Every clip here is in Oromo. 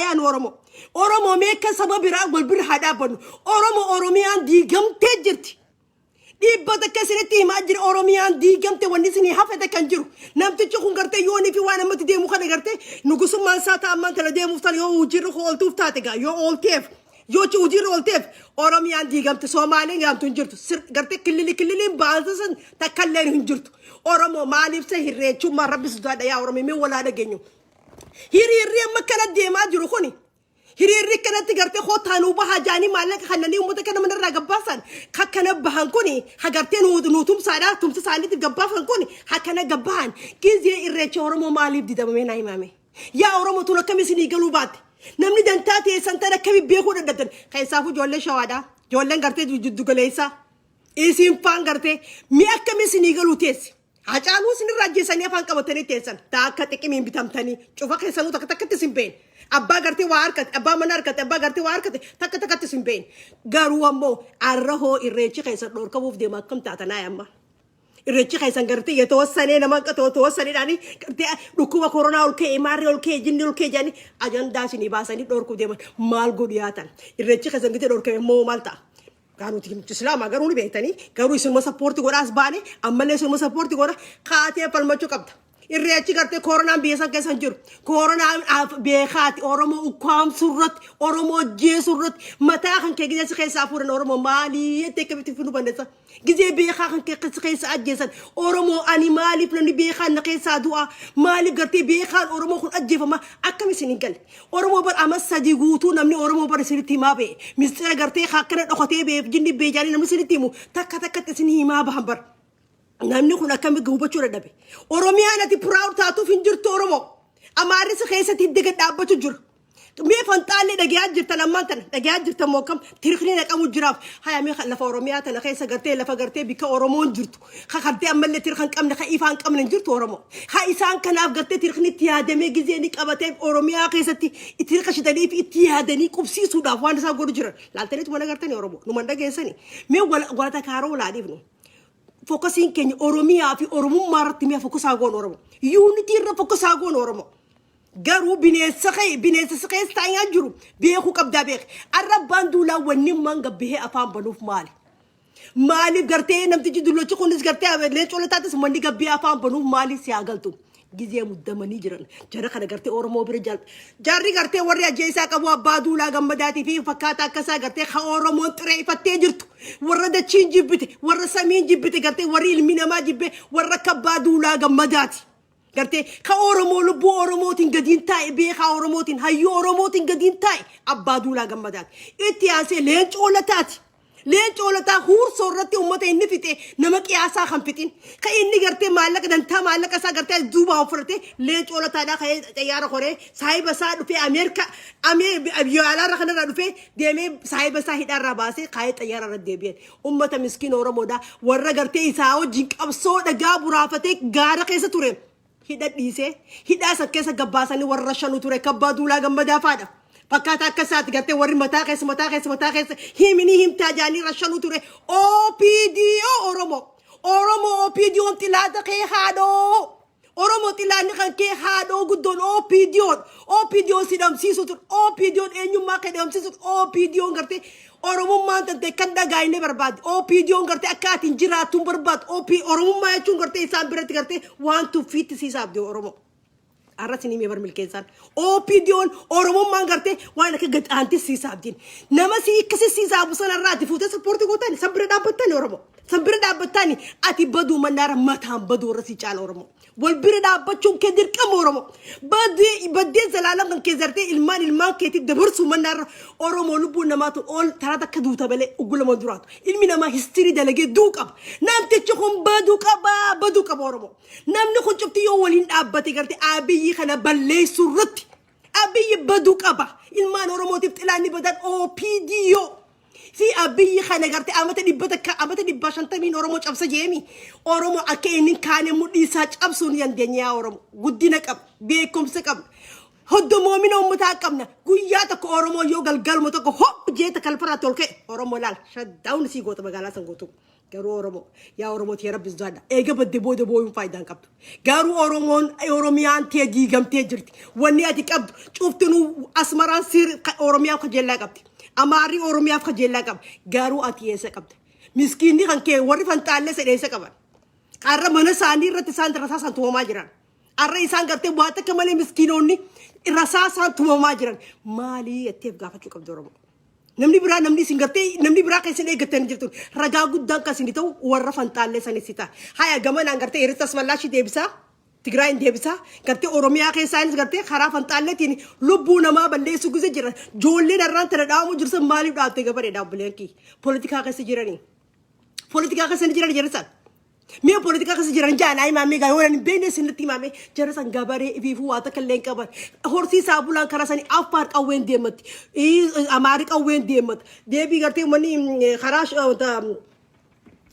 yaanu Oromoo. Oromoo mee akka saba biraa wal bira haa dhaabbannu. Oromoo, Oromiyaan diigamtee jirti. 100 isinitti himaa jira, Oromiyaan diigamte, wanni isinii hafe kan jiru. Namtichi kun gartee yoonii fi waan ammatti deemu kana gartee nugusummaan isaa ta'a ammaan tana deemuuf tana yoo hojiirra ooltuuf taate gaa yoo oolteef yoo hojiirra oolteef Oromiyaan diigamte, Soomaaliin gaamtu hin jirtu. Gartee killili killiliin baansa san takka illee hin jirtu. Oromoo, maaliif sa hirreechummaa rabbi sodaadha yaa Oromoo, mee walaa dhageenyu. Hiriirri amma kana deemaa jiru kuni, hiriirri kanatti gartee kootaa nuu bahaa jaanii maallaqa kannanii uummata kana manarraa gabbaasan kakkana bahan kuni hagartee nuu tumsaadha, tumsa isaaniitiif gabbaasan kuni hakkana gabbahan gizee irreecha Oromoo maaliif didamame naa himame? Yaa Oromoo, tun akkami isinii galuu baatte? Namni dantaa teessan tan akkami beekuu dadhabdan? Keessaafuu ijoollee Shawaadha, ijoolleen gartee jiddu galeessaa isin faan gartee mi'a akkami isinii galuu teessi? Hacaaluu isinirraa ajjeesanii afaan qabatanii teessan. Taa akka xiqimiin bitamtanii cufa keessanuu takka takkatti isin beene. Abbaa gartee waa harkate, abbaa mana harkate, abbaa gartee waa harkate takka takkatti isin beene. Garuu ammoo arra hoo irreechi keessan dhorkamuuf deema, akkam taatanaa amma? Irreechi keessan gartee የተወሰነ nama የተወሰነedhaani gartee dhukkuba koronaa ol ka'e, maarree ol ka'e, jinni ol ka'e jedhanii ajandaa isinii baasanii dhorkuu deeman, maal godhu yaatan? Irreechi keessan gitee dhorkame immoo maal ta'a? Gaa nuti islaamaa garuu ni beektanii, garuu isinuma support godhaas baane, ammallee isinuma support godha kaatee falmachuu qabda. Irreechi gartee koronaan biyya san keessa hin jiru. Koronaan beekaati Oromoo ukkaamsuu irratti, Oromoo ajjeesuu irratti mataa kan kee gizee si keessaa fuudhan, Oromoo maalii jettee akkamitti fiduu bandeessa? Gizee beekaa kan kee si keessa ajjeesan, Oromoo, ani maaliif namni beekaan na keessaa du'a? Maaliif gartee beekaan Oromoo kun ajjeefama? Akkam isin hin galle? Oromoo bar ama 3 guutuu namni Oromoo bar isinitti himaa ba'e. Mistira gartee akkana dhokatee ba'eef jinni beejaanii namni isinitti himu takka takkatti isin himaa bahan bar. Namni kun akkamitti hubachuu dadhabe? Oromiyaan ati proud taatuuf hin jirtu, Oromoo. Amaarri si keessatti hidda gad dhaabbachuu jira. Mee fanxaallee dhagayaa jirtan, ammaan tana dhagayaa jirtan moo akkam tirikni naqamu jiraaf? Haya, mee lafa Oromiyaa tana keessa gartee lafa gartee bikka Oromoon jirtu ka gartee ammallee tirika hin qabne, ka ifaa hin qabne hin jirtu, Oromoo. Ha isaan kanaaf gartee tirikni itti yaadamee gizee ni qabatee Oromiyaa keessatti tirika shitanii fi itti yaadanii qubsiisuudhaaf waan isaan godhu jiran. Laaltaniitu mana gartanii, Oromoo, numan dhageessani. Mee walata kaaroo laadhiifnu. Focusiin keenya Oromiyaa fi Oromummaa irratti mi'a focus goon, Oromoo. Unity irra focus goon, Oromoo. Garuu bineensa kee bineensa si keessa taa'aa jiru beekuu qabdaa, beek. Arra abbaan duulaa wanni ammaan gabbahee afaan banuuf maali? Maaliif gartee namtichi dullochi kunis gartee leencoo lataatis manni gabbee afaan banuuf maali si haa galtu? Gizee muddamanii jiran. Jara kana gartee Oromoo bira jaal. Jarri gartee warri ajjeesaa qabu abbaa duulaa gammadaatii fi fakkaataa akkasaa gartee ka Oromoon xireeffattee jirtu. Warra dachiin jibbite, warra samiin jibbite, gartee warri ilmi namaa jibbe, warra akka abbaa duulaa gammadaati. Gartee ka Oromoo lubbuu Oromootiin gadiin taa'e, beekaa Oromootiin, hayyuu Oromootiin gadiin taa'e abbaa duulaa gammadaati. Itti aansee leencoo lataati. Leencoo lataa huursoo irratti uummata inni fixe nama qiyaasaa kan fixin. Ka inni gartee maallaqa dantaa maallaqa isaa gartee duubaan fudhatee leencoo lataadhaa ka'ee xayyaara koree saahiba isaa dhufee Ameerikaa biyya alaarra kanarraa dhufee deemee saahiba isaa hidhaarraa baasee kaayee xayyaara irra deebi'an. Uummata miskiina Oromoodhaa warra gartee isaa wajjin qabsoo dhagaa buraafatee gaara keessa ture. Hidha dhiisee hidhaa san keessa gabbaasanii warra shanu ture kabbaa duulaa gammadaa faadha. Fakkaata akka isaati gartee warri mataa keessa mataa keessa mataa keessa himini himtaa jaanii rashanuu ture. OPDO Oromoo. Oromoo, OPDOn xilaata kee haadhoo. Oromoo, xilaanni kan kee haadhoo guddoon OPDOn. OPDOn si dhamsiisu ture. OPDOn eenyummaa kee dhamsiisu ture. OPDOn gartee Oromummaan tantee kan dhagaayine barbaadde. OPDOn gartee akka ati hin jiraattu hin barbaaddu. OP Oromummaa jechuun gartee isaan biratti gartee waan tuffiitti siisaaf deemu, Oromoo. Har'a isin himee bar milkeessaan. OPDOn Oromummaan gartee waan akka gad aanti siisaaf diin. Nama si akkasi siisaafu sanarraa ati fuutee support gootan, san bira dhaabbattani, Oromoo. San bira dhaabbattani ati baduu mannaara mataan baduu irra si caala, Oromoo. Wal bira dhaabbachuun kee dirqama, Oromoo. Baddee baddee zalaalam kan kee zartee ilmaan ilmaan keetii dabarsuu mannaarra, Oromoo, lubbuun namaatu ol taraa takka duuta malee uggulama duraatu. Ilmi namaa history dalagee duu qaba. Namtichi kun baduu qaba, baduu qaba, Oromoo. Namni kun cufti yoo waliin dhaabbate gartee Abiyyi kana balleessuu irratti Abiyyi baduu qaba. Ilmaan Oromootiif xilaanni badan OPDO. Fi Abiyyi kana gartee amata 100, amata 150n Oromoo cabsa jeemi. Oromoo akka inni hin kaane mudhii isaa cabsuu ni dandeenya yaa Oromoo. Guddina qaba, beekumsa qaba. Hoddomoomina uummataa qabna. Guyyaa tokko Oromoo yoo galgaluma tokko hop jeeta kalfarraa ol ka'e, Oromoo laal shutdown sii goota magaalaa san guutuu. Garuu Oromoo, yaa Oromoo tiyya, Rabbi sodaadha. Eega badde booda booyuun faayidaan qabdu. Garuu Oromoon, Oromiyaan tee diigamtee jirti. Wanni ati qabdu cuftinuu Asmaraan siir Oromiyaaf kajeellaa qabdi. Amaarri Oromiyaaf kajeellaa qaba. Garuu ati eessa qabda? Miskiinni kan kee warri Fantaallee sedhe eessa qaban? Qarra mana isaanii irratti isaan rasaasaan tumamaa jiran. Arra isaan gartee waan takka malee miskiinonni rasaasaan tumamaa jiran. Maalii jetteef gaafachuu qabdu Oromoo? Namni biraa, namni isin gartee, namni biraa kan isin eeggatanii jirtu, ragaa guddaan kan isin ta'u warra Fantaallee sanis ta'a. Haya, gamanaan gartee Eertiraa Asmallaashii deebisaa. Tigraayin deebisaa, gartee Oromiyaa keessaanis gartee karaa Fantaalleetiin lubbuu namaa balleessuu gise jiran. Ijoolleen har'aan tana dhaamu jirsan maaliif dhaabte gabaree dhaabbileen kii? Poolitikaa keessa jiranii. Poolitikaa keessa ni jiran jiran. Mi'a poolitikaa keessa jiran jaan haa himaamee gaa, yoo hin beekne isinitti himaamee, jara san gabaree ifiifuu waa takka illee hin qaban. Horsiisaa bulaan karaa sanii Affaar qawween deematti. Amaari qawween deematti. Deebii gartee uummanni karaa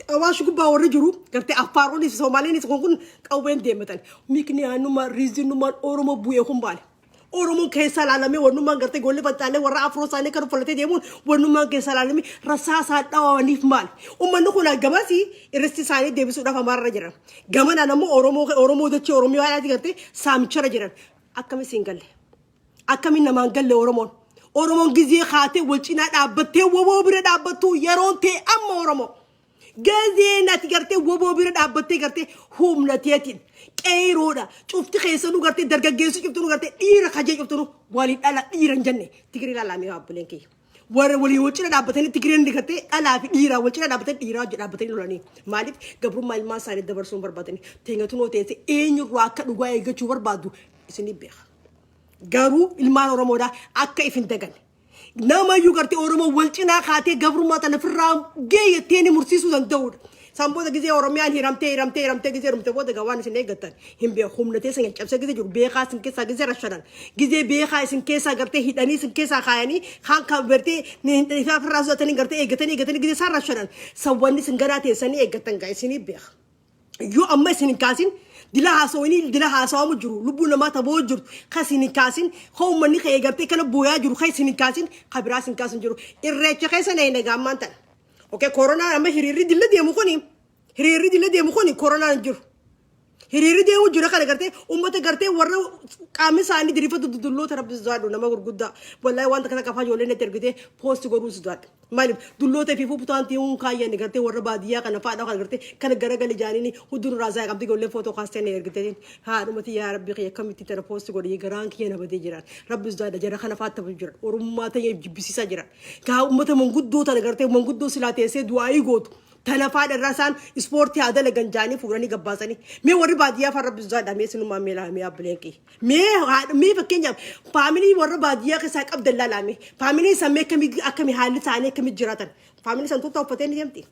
Awaash gubbaa warri jiru gartee Affaaronis Somaaliinis kun qawween deematan. Mikniyaanummaan reasonummaan Oromoo bu'ee kun maali? Oromoon keessa ilaalamee wannummaan gartee golli Fantaallee warra afroo isaanii kan uffatee deemuun wannummaan keessa ilaalamee rasaasaan dhawaniif maali? Uummanni kun gamasii irratti isaanii deebisuudhaaf Amaarra jiran. Gamanaan ammoo Oromoo dachee Oromiyaadhaati gartee saamicharra jiran. Akkami siin galle? Akkamiin namaan galle Oromoon? Oromoon gizee kaatee wal cinaa dhaabbattee woboo bira dhaabbattu yeroon ta'e amma Oromoo. Gazeen ati gartee woboo bira dhaabbattee gartee humna teetiin qeeroodha. Cufti keessanuu gartee dargaggeessu cuftinuu gartee dhiira kajee cuftinuu walii dhala dhiira hin jenne Tigiree ilaalamee abbuleen kiyya. Warra walii wal cina dhaabbatanii Tigireen gartee dhalaa fi dhiiraa wal cina dhaabbatanii dhiiraa wajji dhaabbatanii lolanii. Maaliif gabrummaa ilmaan isaanii dabarsuu hin barbaadani? Teenyatunoo teesse eenyurraa akka dhugaa eeggachuu barbaadu isinii beeka. Garuu ilmaan Oromoodhaa akka if hin daganne. Namayyuu gartee Oromoo wal cinaa kaatee gabrummaa tana ofirraa geeyyattee ni mursiisuu danda'udha. San booda gizee Oromiyaan hiramtee hiramtee hiramtee gizee dhumte booda gaa waan isin eeggattan hin beeku. Humna teessan caccabsee gizee jiru beekaa isin keessaa gizee rashanan, gizee beekaa isin keessaa gartee hidhanii isin keessaa kaayanii kaan kan gartee ifaa ofirraa sodaatanii gartee eeggatanii eeggatanii gizee isaan rashanan, sawwanni isin garaa teessanii eeggattan gaa isinii beeka. Yoo amma isin hin kaasin dila haasawanii dila haasawamu jiru, lubbuu namaa taboo jirtu ka isin hin kaasin, ka uummanni ka'ee gartee kana booyaa jiru ka isin hin kaasin, ka biraa isin kaasin jiru. Irreecha keessa na hin egaa tan. Okay, koronaan amma hiriirri dilla deemu kuni koronaan hin jiru. Hiriirri deemu jira kana gartee uummata gartee warra qaamni isaanii diriirfatu dulloota, Rabbi sodaadhu, nama gurguddaa. Wallahi waan takka takka afaan ijoolleen natti ergitee post godhuu sodaadha. Maaliif dulloota fi fuutaan tiimuun kaayyan gartee warra baadiyyaa kana faadha kana gartee kana garagali jaaniini hundinuu raasaa qabdi, ijoolleen footoo kaastee na ergitee haadhumati, yaa Rabbi kiyya, akkamitti tana post godhee garaan kiyya na badee jiran. Rabbi sodaadha, jara kana faata jiran, oromummaa ta'ee jibbisiisaa jiran. Gaa uummata manguddoo tana gartee manguddoo silaa teessee du'aayii gootu tana faadha irraa isaan ispoortii haa dalagan jaanii fuudhanii gabbaasanii. Mee warri baadiyyaa faan, Rabbi sodaadha, mee sinumaa mee laamee abbileen kiyya. Mee haadha mee fakkeenyaaf family warra baadiyyaa keessaa qabdan laalaame, family san mee akkamii akkamii haalli isaanii akkamii jiraatan? Family san tuuta uffatee ni deemti.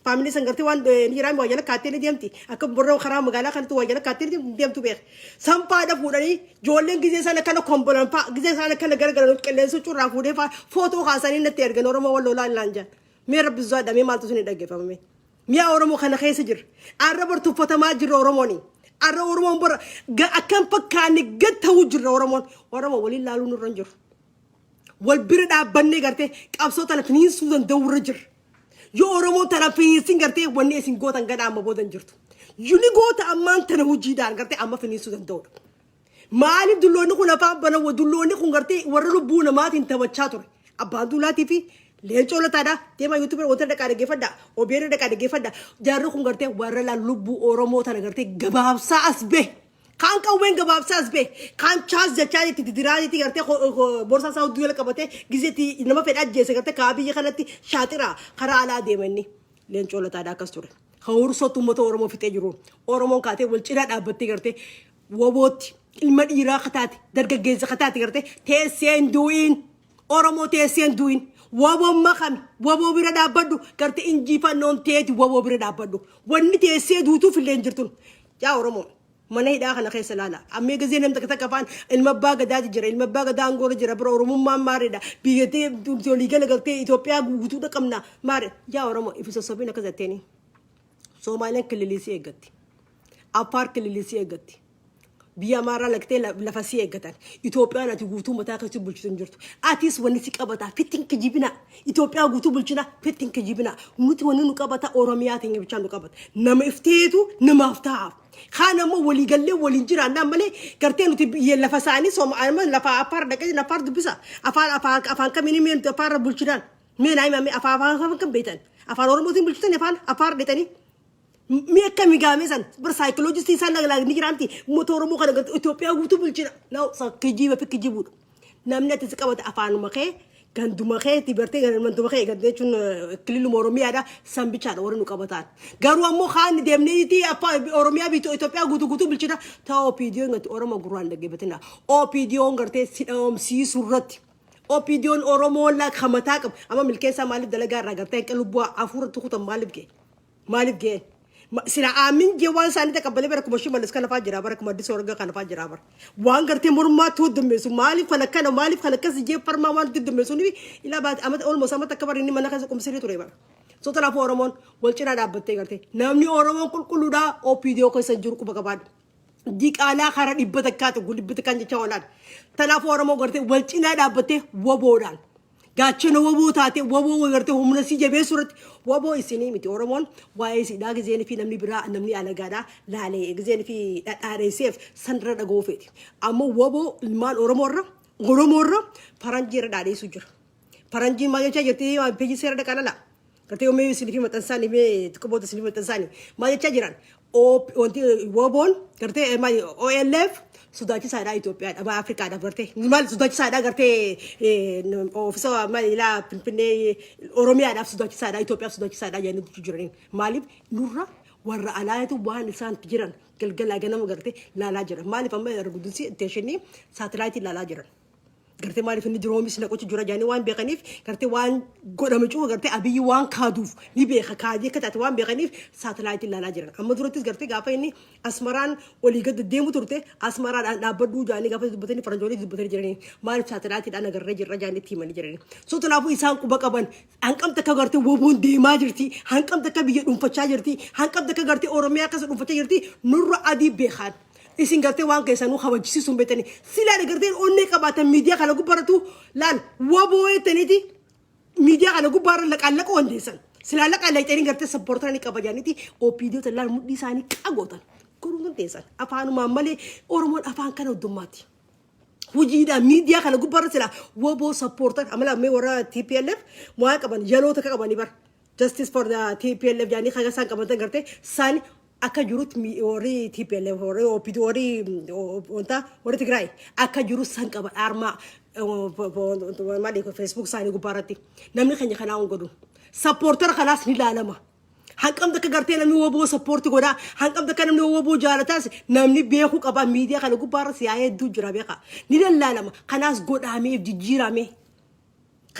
Family san gartee waan ni jiraame waa jala kaattee ni deemti. Akka warra karaa magaalaa kanatti waa jala kaattee ni deemtu beek. San faadha fuudhanii ijoolleen gizee isaan akkana kombolan fa'a, gizee isaan akkana garagalan qilleensa curraa fuudhee fa'a footoo kaasanii natti ergan, Oromoo wal lolaa illaan jaan. Mee Rabbi sodaadha, mee maaltu isin dhaggeeffamame? Mi'a Oromoo kana keessa jirra. Arra bar tuffatamaa jirra Oromooni. Arra Oromoon bara akkam fakkaanne gad ta'uu jirra Oromoon. Oromoo waliin laaluu nurra hin jiru. Wal bira dhaabbannee gartee qabsoo tana finiinsuu danda'uu irra jirra. Yoo Oromoon tana finiinsin gartee wanni isin gootan gada amma booda hin jirtu. Yuni goota ammaan tana hojiidhaan gartee amma finiinsuu danda'udha. Maaliif dulloonni kun afaan banan? Dulloonni kun gartee warra lubbuu namaatiin taphachaa ture. Abbaan Duulaatii fi Leencoo Lataadha. Deemaa YouTubeii wanta dhaqaa dhaggeeffadha. OBN dhaqaa dhaggeeffadha. Jaarri kun gartee warra laan lubbuu Oromoo tana gartee gabaabsaa as bahe. Kaan qawween gabaabsaa as bahe. Kaan chaas jechaa itti didiraanitti gartee borsaa isaa hudduu jala qabatee gizeetti nama fedha ajjeese gartee kaa biyya kanatti shaaxiraa karaa alaa deema inni. Leencoo Lataadha akkas ture. Hawursootti uummata Oromoo fixee jiru. Oromoon kaatee wal cinaa dhaabbattee gartee wobootti ilma dhiiraa kataate, dargaggeessa kataate gartee teessee hin du'iin. Oromoo teessee hin du'in. Woboon makame, woboo bira dhaabbadhu, gartee injifannoon teeti, woboo bira dhaabbadhu. Wanni teessee duutuuf illee hin jirtu. Yaa Oromoo, mana hidhaa kana keessa ilaala. Ammee gazee namni takka takka afaan ilma abbaa gadaati jira. Ilma abbaa gadaa aangoorra jira. Bira Oromummaan maariidha. Biyyattii walii gala galtee Itoophiyaa guutuudha qabna. Maari. Yaa Oromoo, ifi sossobiin akkas jetteeni. Soomaaliyaan kililii si eeggatti. Affaar kililii si eeggatti. Biyya Amaaraa laktee lafa si eeggatan. Itoophiyaan ati guutuu mataa keessi bulchitu hin jirtu. Atis wanni si qabata fittin kijibina. Itoophiyaa guutuu bulchina fittin kijibina. Nuti wanni nu qabata Oromiyaa teenya bichaa nu qabata. Nama ifteetu namaaf ta'aaf. Kaan ammoo waliigallee waliin jiraannaan malee gartee nuti biyya lafa isaanii sooma lafa Affaar dhaqee Affaar dubbisa. Afaan afaan afaan kamiin mee nuti Affaarra bulchinaan. Mee naa himame afaan afaan afaan kam beektan? Afaan Oromootiin bulchitan afaan Affaar dhaqanii. Mi akkami gaamee san bar saayikoloojistii isaan laglaag ni jiraamti uummata Oromoo kana gartee Itoophiyaa guutuu bulchina. Naa kijiba fi kijibuudha. Namni ati si qabate afaanuma kee ganduma kee itti bartee ganduma kee gandee jechuun kililuma Oromiyaadha san bichaadha warri nu qabataan. Garuu ammoo kaan deemnee Oromiyaa biitu Itoophiyaa guutuu guutuu bulchina. Ta'aa OPDOn gatti Oromoo gurraan dhaggeeffatina. OPDOn gartee si dhabamsiisuu irratti. OPDOn Oromoo lak mataa qabu. Amma milkeessaa maaliif dalagaa irraa gartee hanqa lubbuu hafuura kutan maaliif ga'e? Maaliif ga'e? Sila aamin jee waan isaanii taqabbalee bara kuma Shimallis kana fa'aa jira, bara kuma Addisuu Argaa kana fa'aa jira bara. Waan gartee mormaatti hoddommeessu maaliif kan akkana, maaliif kan akkas jee farmaa waan hoddommeessu ni ilaa baate amata olmos amata akka bara inni mana keessa qumsirri ture bara. So kanaafuu Oromoon wal cinaa dhaabbattee gartee namni Oromoon qulqulluudhaa OPDO keessa hin jiru quba qabaadhu. Diqaalaa karaa 100ti 100n jecha oolaan. Kanaafuu Oromoo gartee wal cinaa dhaabbattee waboodhaan. Gaachana waboo taate waboo gartee humna si jabeessuu irratti waboo isinii miti. Oromoon waa'ee isiidhaa gizeen fi namni biraa namni alagaadhaa laalee gizeen fi dhadhaadheesseef sanirra dhaga'uu feeti. Ammoo waboo ilmaan Oromoorra Oromoorra faranjii irra dhaadheessuu jira. Faranjiin maal jechaa jirti? Peejii seera dhaqaa lala. Gartee yommuu isinii fi maxxansaanii mee xiqqoo booda isinii fi maxxansaanii maal jechaa jiran? Wanti woboon gartee maal OLF sodaachisaadha Itoophiyaadha maal Afrikaadhaaf gartee maal sodaachisaadha gartee oofisa maal ilaa Finfinnee Oromiyaadhaaf sodaachisaadha, Itoophiyaaf sodaachisaadha jedhanii dubbachuu jiraniin. Maaliif nurra warra alaatu waan isaan jiran galgalaa ganama gartee laalaa jiran. Maaliif amma argudinsi teeshinii saatalaayitii laalaa jiran. Gartee maaliif inni diroomis naqochi jira jedhanii waan beekaniif, gartee waan godhame cufa gartee Abiyyi waan kaaduuf ni beeka, kaadii akka taate waan beekaniif saatalaayitii ilaalaa jiran. Amma durattis gartee gaafa inni Asmaraan olii gad deemu turte Asmaraadhaan dhaabbadhuu jedhanii gaafa dubbatanii faranjoolii dubbatanii jiranii maaliif saatalaayitiidhaan agarree jirra jedhanii itti himanii jiranii. So kanaafuu isaan quba qaban hanqamta akka gartee woboon deemaa jirti, hanqamta akka biyya dhuunfachaa jirti, hanqamta akka gartee Oromiyaa keessa dhuunfachaa jirti nurra adii beekaan. Isin gartee waan keessanuu kabajisiisuun beektanii silaa gartee onnee qabaatan miidiyaa kana gubbaarrattu laal waboo jettaniiti miidiyaa kana gubbaarra laqaallaquu dandeessan. Silaa laqaallaqxanii gartee supportara ni qaba jedhaniiti OPDO laal mudhii isaanii qagootan godhuu dandeessan. Afaanumaan malee Oromoon afaan kana heddummaatti. Hojiidhaan miidiyaa kana gubbaarra silaa waboo supporter amala mee warra TPLF waan qaban yaloo takka qabanii bara. Justice for the TPLF jedhanii kan isaan qabatan gartee isaan akka jirutti warri TPLF, warri OPD, warri wanta warri Tigraay akka jiru san qaban armaa maali Facebook isaanii gubbaarratti namni keenya kanaa hin godhu. Supportera kanaas ni ilaalama. Hanqamta akka gartee namni woboo support godhaa, hanqamta akka namni woboo jaalataas namni beekuu qaba. Miidiyaa kana gubbaarra siyaa'ee hedduu jira beeka. Ni lallaalama. Kanaas godhaameef jijjiirame.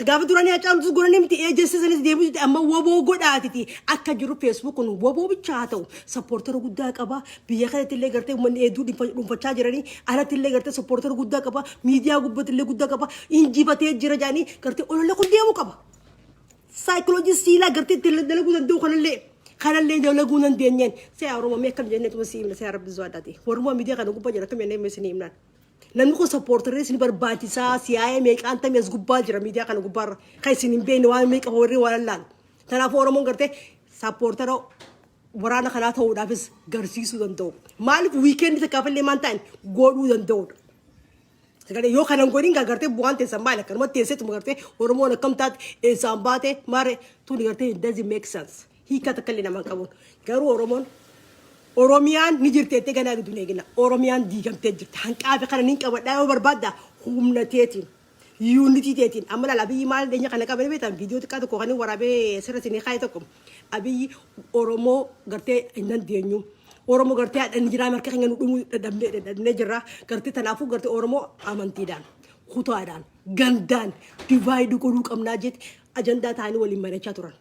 Gaafa duranii Hacaaluu godhanii miti eejensi sanis deebi'u amma woboo godhaatiti akka jiru Facebook kun woboo bichaa haa ta'u supportera guddaa qaba. Biyya kanatti illee gartee uummanni hedduu dhuunfachaa jiranii alatti illee gartee supportera guddaa qaba, miidiyaa gubbatti illee guddaa qaba, injifatee jira jedhanii gartee olola kun deemuu qaba. Saayikoloojii siilaa gartee itti dalaguu danda'u kanallee dalaguu dandeenyeen si'a Oromoo mee akkam jennee tuma si himna si'a Rabbi zuwaadhaati warrumaa miidiyaa kana gubbaa jira akkam jennee mee isin himnaan. Namni kun supporterri isin barbaachisaa siyaa'ee meeqaan tamee as gubbaa jira miidiyaa kana gubbaarra kan isin hin beekne waan meeqa warri waan laalu. Kanaafuu Oromoon gartee supportera waraana kanaa ta'uudhaafis garsiisuu danda'u. Maaliif weekendii takkaafillee maan ta'an godhuu danda'udha. Sagalee yoo kanan godhin gartee bu'aan teessan maali akkanumatti teesseetuma gartee Oromoon akkam taate eessaan baate maare tuni gartee it doesn't make sense. Hiika takka illee namaan qabuun. Garuu Oromoon Oromiyaan ni jirti jettee ganaa gidduu eegina. Oromiyaan diigamtee jirti. Hanqaafi kana ni qabadhaa yoo barbaadda humna teetiin. Unity teetiin. Amma laala Abiyyi maal dhiyeenya kana qabanii beektan viidiyoo xiqqaa tokko kan waraabee sirra isinii kaa'e tokko. Abiyyi Oromoo gartee hin dandeenyu. Oromoo gartee hadhan jiraa marka keenya nu dhumuu dadhabnee jirra. Gartee tanaafuu gartee Oromoo amantiidhaan, kutaadhaan, gandaan divide godhuu qabnaa jetti ajandaa ta'anii waliin mari'achaa turan.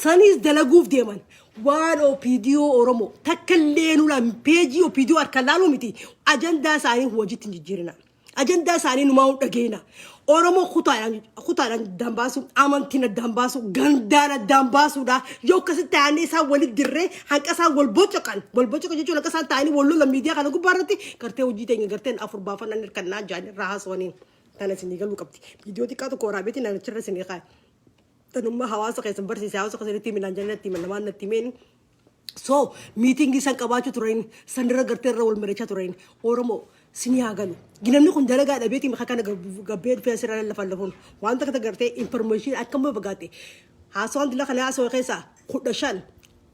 Sanis dalaguuf deeman waan OPDO Oromoo takka illee nulaan peejii OPDO harka laaluu miti ajandaa isaanii hojiitti hin jijjiirina. Ajandaa isaanii numaa hin dhageena. Oromoo kutaadhaan addaan baasu, amantiin addaan baasu, gandaan addaan baasuudha. Yoo akkasitti ta'anii isaan walitti dirree hanqa isaan wal bocoqan, wal bocoqan jechuun akka isaan ta'anii wal lolan miidiyaa kana gubbaa irratti gartee hojii teenya garteen afur baafannan hirkannaa jaan irraa haasawaniin tana isinii galuu qabdi. Viidiyoo xiqqaa tokko waraabeetiin naan achirra isinii kaa'e. Tanummaa hawaasa keessan barsiise, hawaasa keessanitti himinaan jaalatti himan, namaan natti himeen. So meeting san qabaachuu turan, sanirra gartee irra wal mari'achaa turan. Oromoo sinii haa galu. Namni kun dalagaa dhabeetii maka kana gabbee dhufee asirra lafan lafuun waan takka gartee information akka amma fagaate haasawaan dila kana haasawaa keessaa 15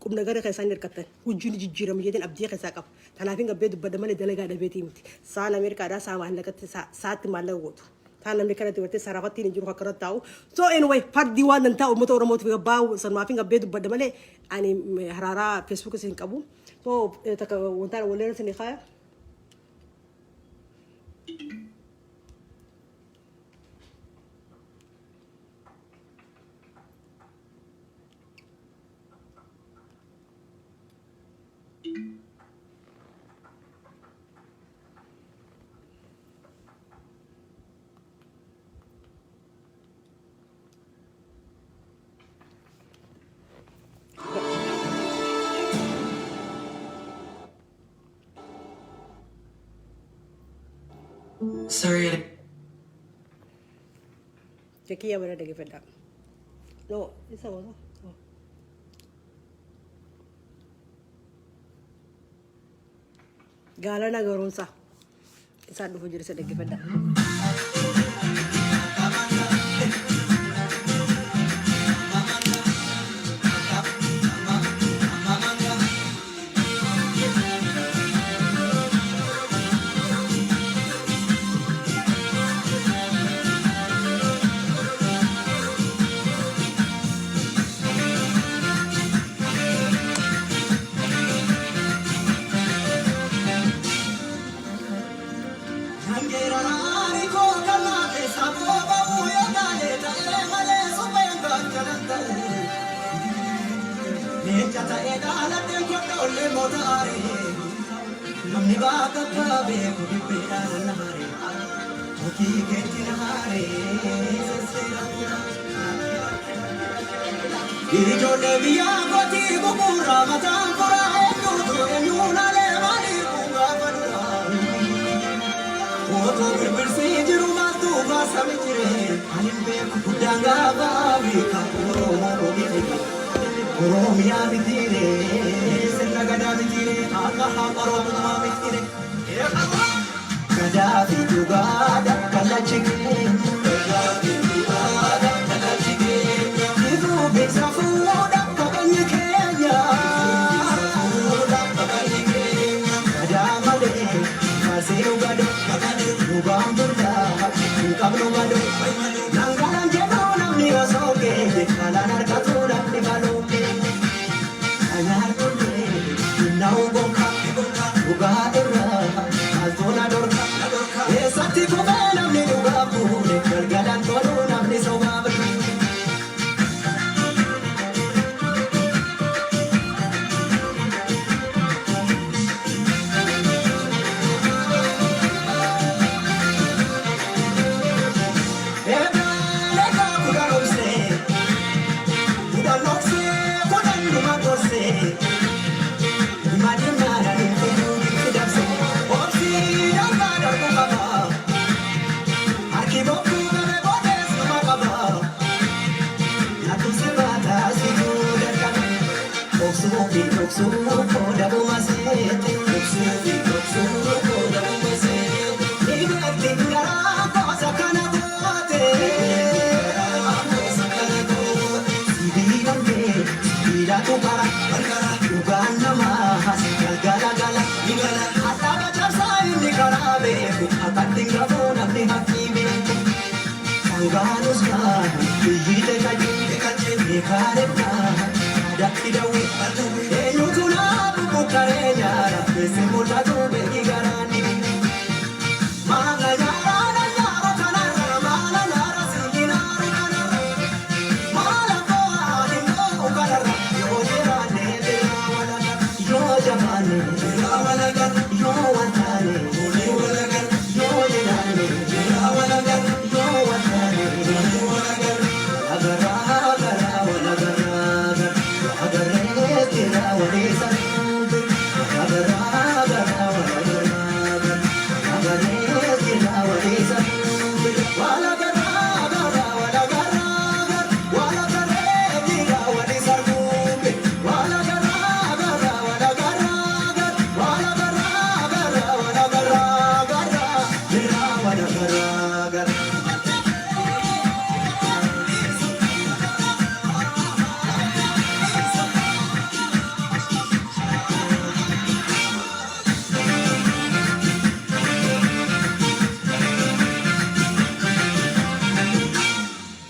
qubna gara keessaa hin hirkattan, hojiin jijjiirama jedheen abdii keessaa qaba. Kanaaf hin gabbee dubbadha malee dalagaa dhabeetii miti. Saan Ameerikaadhaa saa maallaqatti saatti maallaqa gootu. Taan namni kanatti gartee sarafattiin hin jiru akkanatti taa'u. So anyway, fardii waan dantaa uummata Oromootiif gabbaa sanumaaf hin gabbee dubbadha malee ani haraaraa Facebook isin qabu. So takka wantaan walleera isin kaaya. Sorry. Kiyya bara dhaggeeffadhaa. No, isa wala. Oh. Gaalana garoonsaa. Isaan dhufu jiru, isa dhaggeeffadhaa. Nangeeraraani koo kallaa keessa booba'uu yoo taalee ta'ee malee supheen gachanan ta'u. Leenca ta'ee dhaaladheen kodhoollee mootaaree. Namni baaka akka beeku dibbeedhaan na haare. Hojii keetti na haare sesseera kuta. Ijoollee biyyaa kootii bubuurraa mataan furaa eenyuutu eenyuun alee maaliif kun gaafa duraa. Otoo birbirsii jiru maaltu baasame jiree ani hin beeku guddaan gaafa beeka Oromoo miti Oromiyaa mitiire sirna gadaa mitiire haqa haqa Oromummaa mitiire. Gadaa fi dhugaadha kallachi keenya. Gadaa fi dhugaadha kallachi keenya. Ifuu fi safuudha kabajni keenya. Safuudha kabajni keenya. Gadaa malee maasii dhugadoo. Dhugaan burdaa hin qabnu madoo. Nangalan jedhuu namni osoo keenya kalaan argatu namni baloo keenya. Kanaan tollee inna'uu gonka dhugaa irraa maaltu na dhorka. Eessatti kufee namni dhugaa fuudhe galgalaan toluu namni sobaa duule. Eegaa eegaa 10 obsee 10 obsee 10 numa gorsee. Madinaadhaan hin fedhuu itti dabse obsii darbaa darbu qaba. Harki bokkuu gabe boodees numa qaba. Nyaatu si baata situu dadhaba. Obsuu fi dhoksuu qooda dhuma seete. Obsuu fi dhoksuu qooda dhuma seete. Ni beekti garaa goosa kana goote. Garaa goosa kana goote. Sibiilaan kee sibiilatu qara. Dhugaan namaa galgala gala. Hadhaaba cabsaa inni karaa beeku. Akkatti hin gafuu namni haqqii beeku. Sangaanus gaana biyyi teekaje. Beekaan yaadatti dawwe. Eenyutu naa bubbukaree nyaara. Keessi mul'atu beeki garaan dhibe. Maala nyaara na nyaara kanarra maala nyaara siinaara kanarra. Maala bo'aa hin bo'u kanarra yoo jiraanne biraa walaga yoo jabaanne biraa walaga yoo waltaane walii walaga yoo jiraanne biraa walaga yoo waltaane.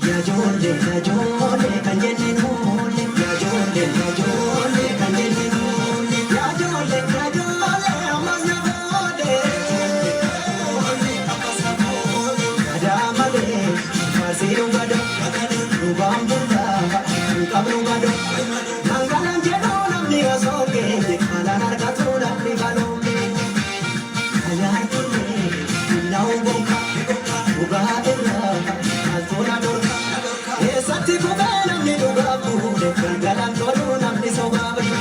Yaa ijoollee yaa ijoollee kan jenne noolle. Yaa ijoollee yaa ijoollee kan jenne noolle. Yaa ijoollee yaa ijoollee ammas na boode. Gadaa malee faarsiin gado dhugaan bulaa hin qabnu gado. Nangalan jedhuu namni osoo geesse alaan argatu namni baloon beeku. Ajaa'ibni naa'u gonka dhugaa irraa maaltu na dhorka. Eessatti kufee namni dhugaa fuudhe galgalaan toluu namni sobaa badu.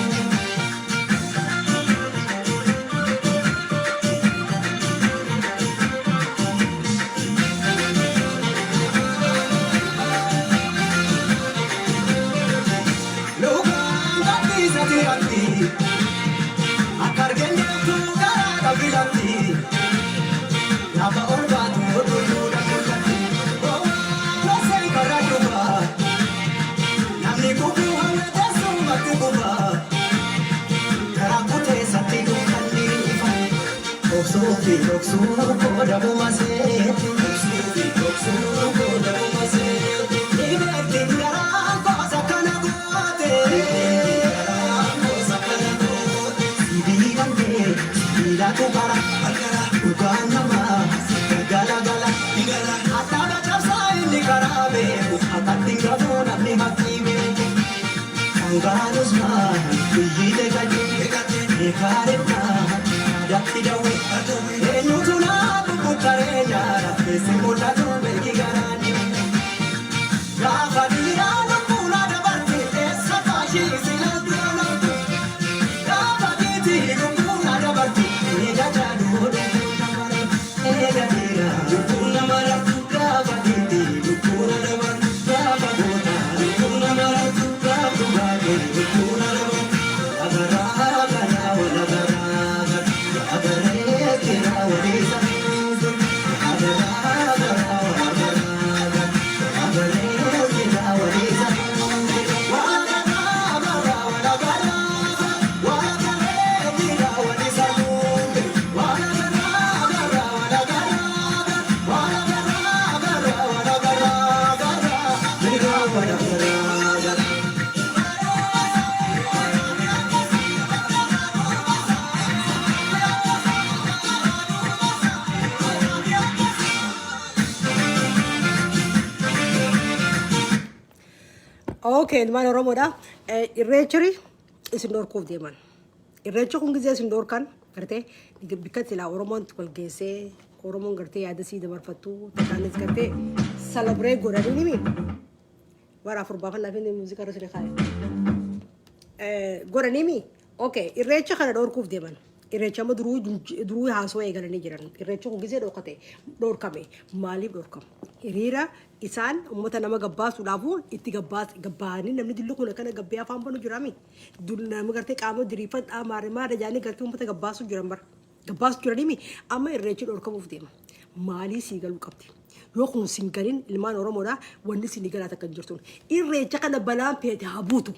Lukaan qabdiisa tiratti akka argeenyeetu garaa qabilatti lafa ol baatu oduudhuudha mul'atti. Gowwaan gorseen karaa duubaa namni kufuu hanga teessumatti gubaa karaa kuteessatti dukkanni ifa. Obsuu fi dhoksuu qooda bumaseeti. Obsuu fi dhoksuu qooda bumaseeti. Ni beekti garaan koosa kana goote. Garaan koosa kana goote. Sibiilaan kee sibiilatu bara. Dhugaan namaa gala gala. Addaaba cabsaa inni karaa beeku. Akkatti hin gabu namni haqqii beeku. Kangaanus maa biyyi leegate. Meekaareedhaa adatti dawwe. Eenyutu naa bubbukaree nyaara keessi mul'atu beeki garaani. Gaafa dhiiraa lubbuun dabarte eessa kaashii silaan dura. Gaafa dhiitii lubbuun dabarte eega jaaduu lubbuun nama eega dhiiraa lubbuun nama gaafa dhiitii lubbuun dabarte gaafa goota lubbuun nama gaafa dhugaatee lubbuun nama lagaraa garaa walagaraa garaa garaa walii safuutu lagaraa garaa walagaraa garaa walii safuutu walagaraa garaa walagaraa walagaraa walii safuutu walagaraa garaa walagaraa walagaraa garaa walagaraa garaa walagaraa garaa. Okay, ilmaan Oromoodha. Irreechri isin dhorkuuf deeman. Irreechi kun gizee isin dhorkan gartee bikka silaa Oromoon wal geessee Oromoon gartee yaada sii dabarfattu takkaanis gartee celebrate godhanii nimi. Bara afur baafannaa fi muuziqaa irra siree kaa'e. Godhaniimi. Okay, irreecha kana dhorkuuf deeman. Irreecha amma duruu duruu haasawaa eegalanii jiran. Irreechi kun gizee dhorkate dhorkame maaliif dhorkama? Hiriira isaan uummata nama gabbaasuudhaafu itti gabbaas gabbaanii namni dilli kun akkana gabbee afaan banu jirami. Nama gartee qaama diriirfadhaa maare maare jaanii gartee uummata gabbaasuu jiran bara. Gabbaasu jiraniimi amma irreechi dhorkamuuf deema. Maalii sii galuu qabdi? Yoo kun sin galin ilmaan Oromoodha wanni sin galaa takka hin jirtu. Irreecha kana balaan feete haa buutu.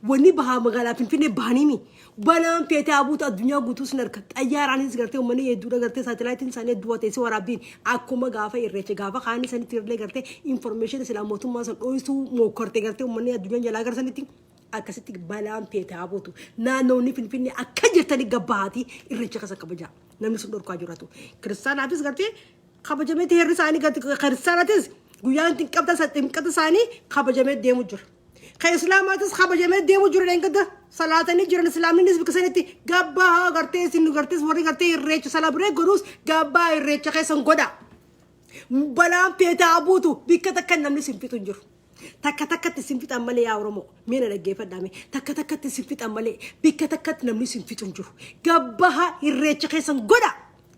Wanni bahaa magaalaa Finfinnee bahaniimi. Balaan feete haa buutu addunyaa guutuu sin harka. Xayyaaraanis gartee uummanni hedduudha gartee saatalaayitiin isaanii hedduu waa ta'e si waraabbiin akkuma gaafa irreecha gaafa kaanii sanitti illee gartee information silaa mootummaa san dho'isuu mokkarte gartee uummanni addunyaan jalaa garsanitti akkasitti balaan feete haa buutu. Naannoonni Finfinnee akka jirtanii gabbahaatii irreecha keessa kabajaa. Namni sun dhorkaa jiratu. Kiristaanaafis gartee kabajamee heerri isaanii gartee kiristaanaatis guyyaan ximqata isaanii kabajamee deemu jira. Kan islaamaatis kabajamee deemu jira dheengadda salaatanii jiran islaamnis bika sanitti gabbaa gartee isin gartee warri gartee irreecha celebrate godhus gabbaa irreecha keessan godha. Balaan feete haa buutu bikka takka namni sin fixu hin jiru. Takka takkatti sin fixan malee yaa Oromoo mee na dhaggeeffadhaa mee takka takkatti sin fixan malee bikka takkatti namni sin fixu hin jiru. Gabbaha irreecha keessan godha.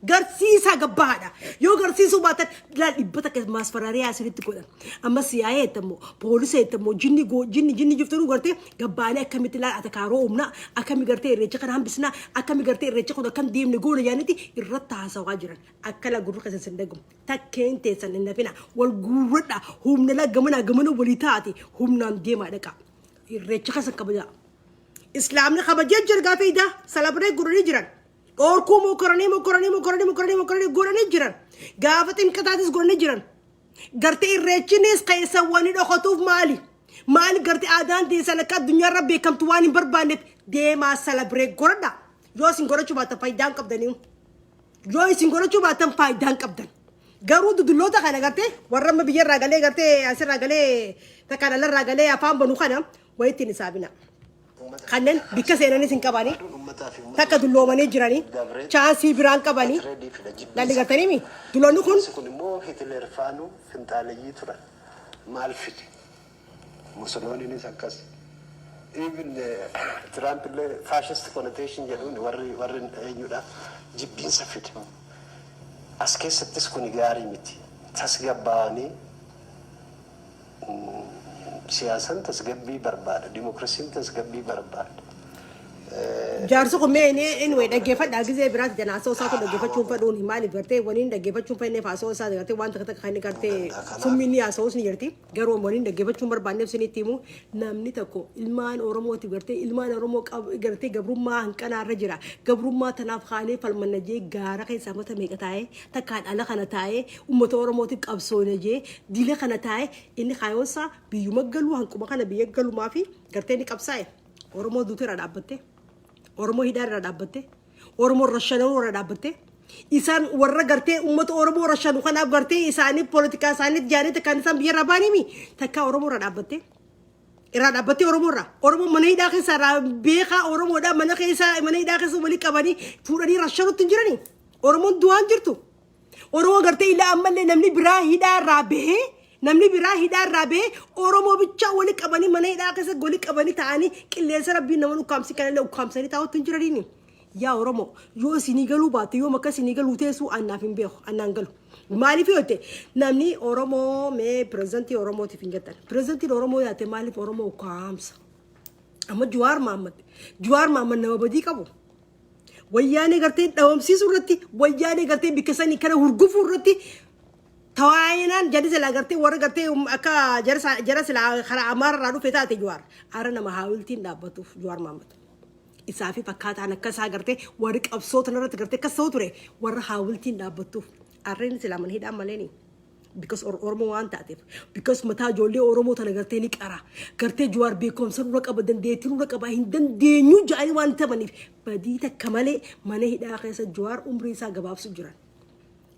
Garsiisaa gabbahaadha. Yoo garsiisuu baatan laal 100 maasfaraariyaa isinitti godhan. Amma siyaa'ee jettammoo poolisii jettammoo jinni jinni jinni jirtu gartee gabbaanii akkamitti laal atakaaroo uumna akkami gartee irreecha kana hambisnaa akkami gartee irreecha kun akkam deemne goona jaanitti irratti haasawaa jiran. Akka laa gurra keessan sin dhagamu. Takkeen teessan hin hafina. Wal guurradha. Humna laa gamanaa gamana walii taate humnaan deemaa dhaqa. Irreecha keessan kabajaa. Islaamni kabajee jira gaafa idaa celebrate godhanii jiran. Dhorkuu mokoranii mokoranii mokoranii mokoranii mokoranii godhanii jiran. Gaafa ximqataatis godhanii jiran. Gartee irreechinis keessa wanni dhokotuuf maali? Maali gartee aadaan teessan akka addunyaarra beekamtu waan hin barbaanneef deemaa celebrate godhadha. Yoo isin godhachuu baattan faayidaa hin qabdanii. Yoo isin godhachuu baattan faayidaa hin qabdan. Garuu dudulloota kana gartee warra amma biyyarraa galee, gartee asirraa galee, takkaan alarraa galee afaan banu kana wayitti hin hisaabina. Kanneen bikka seenanis hin qabanii. Takka dulloomanii jiranii. Chance biraan qabanii. Lalli gartaniimi. Dulloonni kun Kun immoo Hitler faanuu finxaaleyyii turan. Maal fide? Musolooniinis akkas. Even Trump illee fascist connotation jedhuun warri eenyudha, jibbiinsa fide. As keessattis kun gaarii miti. Tasgabbaa'anii, siyaasan tasgabbii barbaada. Dimokiraasiin tasgabbii barbaada. Jaarsi kun mee inni anyway dhaggeeffadhaa, gizee biraati jana haasoo isaa kun dhaggeeffachuun fedhuun maaliif gartee waniin dhaggeeffachuun fedhneef haasoo isaa gartee waan takka takka kan inni gartee summi inni haasa'us ni jirti. Garuu waniin dhaggeeffachuun barbaanneef sinitti himu, namni tokko ilmaan Oromootiif gartee ilmaan Oromoo gartee gabrummaa hanqanaa irra jira, gabrummaa tanaaf kaanee falmanna jee gaara keessaa mata meeqa taa'ee, takkaan ala kana taa'ee uummata Oromootiif qabsoona jee dila kana taa'ee, inni kaayoonsaa biyyuma galuu, hanquma kana biyya galumaa fi gartee inni qabsaa'e. Oromoo duutu irra dhaabbatte, Oromoo hidhaa irra dhaabbatte, Oromoo rashanuu irra dhaabbatte, isaan warra gartee uummata Oromoo rashanu kanaaf gartee isaanii poolitikaa isaanii jaanii kan isaan biyya irraa baanimi takka Oromoo irra dhaabbatte. Irraa dhaabbattee Oromoo irraa. Oromoo mana hidhaa keessa irraa beekaa Oromoodha, mana keessa, mana hidhaa keessa walii qabanii fuudhanii rashanutti hin jirani. Oromoon du'aan jirtu. Oromoo gartee ilaa ammallee namni biraa hidhaa irraa bahee, namni biraa hidhaa irraa bahee, Oromoo bichaa walii qabanii mana hidhaa keessa walii qabanii ta'anii qilleensa rabbiin nama ukkaamsi kanallee ukkaamsanii taa'utti hin jiraniini. Yaa Oromoo, yoo isinii galuu baatte, yoo makka isinii galuu teessuu annaaf hin beeku, annaan galu. Maaliif yoo ta'e, namni Oromoo mee pirezidantii Oromootiif hin jettan. Pirezidantiin Oromoo yaate maaliif Oromoo ukkaamsa? Amma Jawaar Mahaammad. Jawaar Mahaammad nama badii qabu. Wayyaanee gartee dhabamsiisuu irratti, wayyaanee gartee bikka sanii kana hurgufuu irratti tawaayinaan jarri silaa gartee warra gartee akka jara silaa karaa Amaararraa dhufe taate Jawaar. Ara nama haawiltiin dhaabbatuuf Jawaar Mahaammad. Isaa fi fakkaataan akka isaa gartee warri qabsoo tanarratti gartee akkas ta'u ture warra haawiltiin dhaabbattuuf. Arreen silaa mana hidhaan maleeni. Because Oromoo waan taateef. Because mataa ijoollee Oromoo tana gartee ni qara. Gartee Jawaar beekumsa nurra qaba, dandeettii nurra qaba, hin dandeenyu ja'anii waan tapaniif badii takka malee mana hidhaa keessa Jawaar umrii isaa gabaabsu jiran.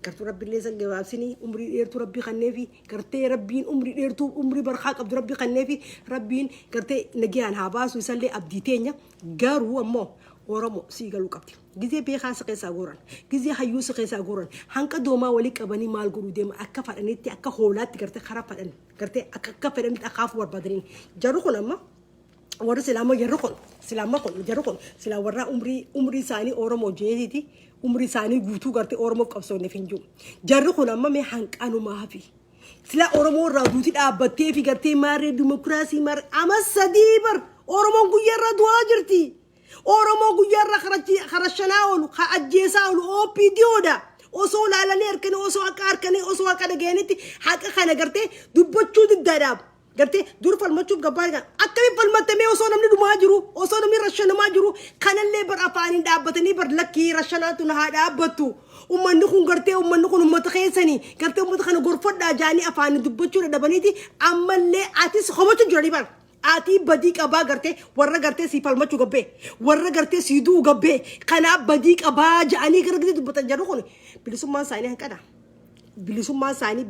Gartuu rabbiillee san gabaabsinii umrii dheertuu rabbii kanneefi, gartee rabbiin umrii dheertuu, umrii barkaa qabdu rabbii kanneefi, rabbiin gartee nagayaan haa baasu isallee, abdii teenya. Garuu ammoo Oromoo sii galuu qabdi. Gizee beekaa si keessaa gooran, gizee hayyuu si keessaa gooran, hanqa doomaa walii qabanii maal godhuu deema? Akka fadhanitti, akka hoolaatti gartee karaa fadhan gartee akka fedhanitti akaafuu barbaadaniin. Jarri kun amma warri silaama, jarri kun silaama kun, jarri kun silaa warra umrii isaanii Oromoo jeetiiti, umrii isaanii guutuu gartee Oromoof qabsoonneef hin jiru. Jarri kun amma mee hanqanumaa fi sila Oromoo irraa duuti dhaabbattee fi gartee maarree dimokiraasii maarree ama 3 bar Oromoon guyyaa irraa du'aa jirti. Oromoo guyyaa irraa karashanaa oolu, ka ajjeesaa oolu OPDOdha. Osoo laalanii harkanii, osoo haqa harkanii, osoo haqa dhaga'anitti haqa kana gartee dubbachuu diddaadhaaf. Gartee dur falmachuuf gabbaa akkamiin falmattamee osoo namni dhumaa jiru, osoo namni rashanamaa jiru, kanallee bar afaaniin dhaabbatanii bar lakkii rashanaatu na haa dhaabbattu. Uummanni kun gartee uummanni kun uummata keessanii gartee uummata kana gorfadhaa jaanii afaaniin dubbachuu dadhabaniiti ammallee atis homachuu jiranii bar. Ati badii qabaa, gartee warra gartee si falmachuu gabbee, warra gartee si du'u gabbee, kanaaf badii qabaa ja'anii gara gadi dubbatan. Jedhu kun bilisummaan isaanii hanqadha. Bilisummaan isaanii.